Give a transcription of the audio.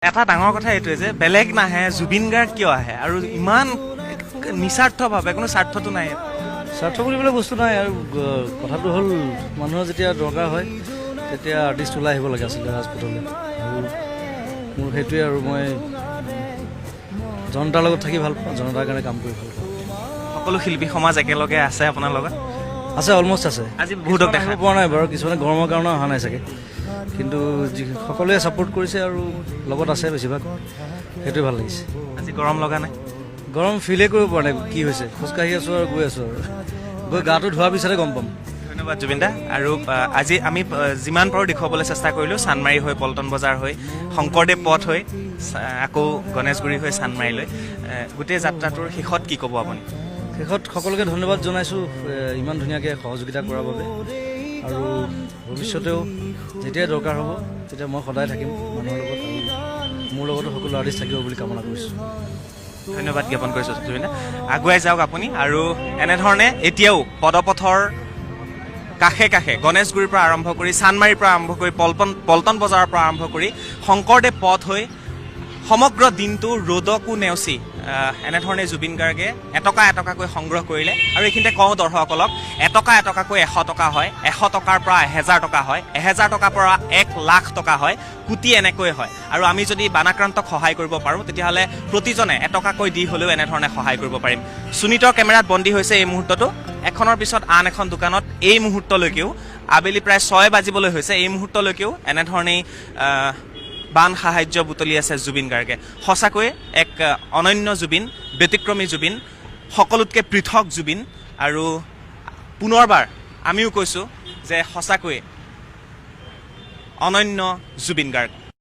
এটা ডাঙৰ কথা এইটোৱে যে বেলেগ নাহে, জুবিন গাৰ্গ কিয় আহে আৰু ইমান নিস্বাৰ্থভাৱে, কোনো স্বাৰ্থটো নাই। স্বাৰ্থ বুলিবলৈ বস্তু নাই আৰু কথাটো হ'ল, মানুহৰ যেতিয়া দৰকাৰ হয় তেতিয়া আৰ্টিষ্ট ওলাই আহিব লাগে আচলতে ৰাজপথলৈ। আৰু মোৰ সেইটোৱে আৰু মই জনতাৰ লগত থাকি ভাল পাওঁ, জনতাৰ কাৰণে কাম কৰি ভাল পাওঁ। সকলো শিল্পী সমাজ একেলগে আছে আপোনাৰ লগত? আছে, অলমষ্ট আছে। আজি বহুতক দেখা আহিব পৰা নাই বাৰু, কিছুমানে গৰমৰ কাৰণে অহা নাই চাগে, কিন্তু যি সকলোৱে ছাপোৰ্ট কৰিছে আৰু লগত আছে বেছিভাগ, সেইটোৱে ভাল লাগিছে। আজি গৰম লগা নাই? গৰম ফিলেই কৰিব পৰা নাই কি হৈছে। খোজকাঢ়ি আছোঁ আৰু গৈ আছোঁ আৰু গৈ গাটো ধোৱাৰ পিছতে গম পাম। ধন্যবাদ জুবিন দা। আৰু আজি আমি যিমান পাৰোঁ দেখুৱাবলৈ চেষ্টা কৰিলোঁ, চানমাৰি হৈ, পল্টন বজাৰ হৈ, শংকৰদেৱ পথ হৈ, আকৌ গণেশগুৰি হৈ চানমাৰিলৈ গোটেই যাত্ৰাটোৰ শেষত কি ক'ব আপুনি? শেষত সকলোকে ধন্যবাদ জনাইছোঁ ইমান ধুনীয়াকৈ সহযোগিতা কৰাৰ বাবে। আৰু ভৱিষ্যতেও যেতিয়াই দৰকাৰ হ'ব তেতিয়া মই সদায় থাকিম মানুহৰ লগত আৰু মোৰ লগতো সকলো আৰ্টিষ্ট থাকিব বুলি কামনা কৰিছোঁ। ধন্যবাদ জ্ঞাপন কৰিছোঁ জুবিন দা। আগুৱাই যাওক আপুনি। আৰু এনেধৰণে এতিয়াও পদপথৰ কাষে কাষে গণেশগুৰিৰ পৰা আৰম্ভ কৰি, চানমাৰীৰ পৰা আৰম্ভ কৰি, পল্টন বজাৰৰ পৰা আৰম্ভ কৰি, শংকৰদেৱ পথ হৈ সমগ্ৰ দিনটো ৰ'দকো নেওচি এনেধৰণে জুবিন গাৰ্গে এটকা এটকাকৈ সংগ্ৰহ কৰিলে। আৰু এইখিনিতে কওঁ দৰ্শকসকলক, এটকা এটকাকৈ 100 টকা হয়, 100 টকাৰ পৰা 1000 টকা হয়, 1000 টকাৰ পৰা 1 লাখ টকা হয়, কোটি এনেকৈ হয়। আৰু আমি যদি বানাক্ৰান্তক সহায় কৰিব পাৰোঁ, তেতিয়াহ'লে প্ৰতিজনে এটকাকৈ দি হ'লেও এনেধৰণে সহায় কৰিব পাৰিম। সুনীতৰ কেমেৰাত বন্দী হৈছে এই মুহূৰ্তটো। এখনৰ পিছত আন এখন দোকানত এই মুহূৰ্তলৈকেও, আবেলি প্ৰায় 6 বাজিবলৈ হৈছে, এই মুহূৰ্তলৈকেও এনেধৰণেই বান সাহায্য বুটলি আছে জুবিন গাৰ্গে। সঁচাকৈয়ে এক অনন্য জুবিন, ব্যতিক্ৰমী জুবিন, সকলোতকৈ পৃথক জুবিন। আৰু পুনৰবাৰ আমিও কৈছোঁ যে সঁচাকৈয়ে অনন্য জুবিন গাৰ্গ।